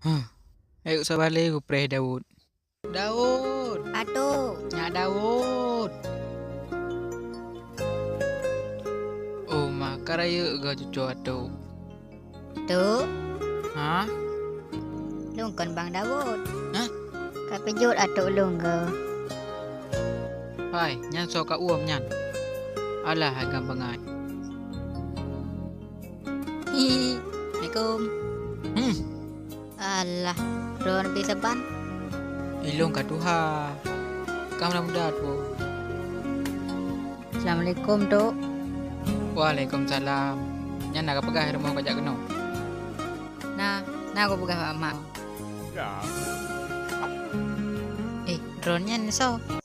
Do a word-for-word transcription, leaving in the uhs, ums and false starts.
Huh. Ayo sabalé kupreh Daud. Daud! Atuk! Nyak Daud! Oh, ma ka rayeuk geuh cucoe atuk. Tuk? Ha? Lôn kon Bang Daud. Hah? Ka peujeuet atuk lôn geuh. Hai, nyan soe ka uem nyan? Alah, hai gam bangai. Hi, assalamualaikum. Hmm. Alah, droeneuh pih saban. Ilôn ka tuha. Ka muda-muda tuh. Assalamualaikum, Tuk. Waalaikumsalam. Nyan na ka peugah rumoh ka jak keunoe? Na, na kupeugah bak mak. Ya. Eh, droeneuh nyan soe?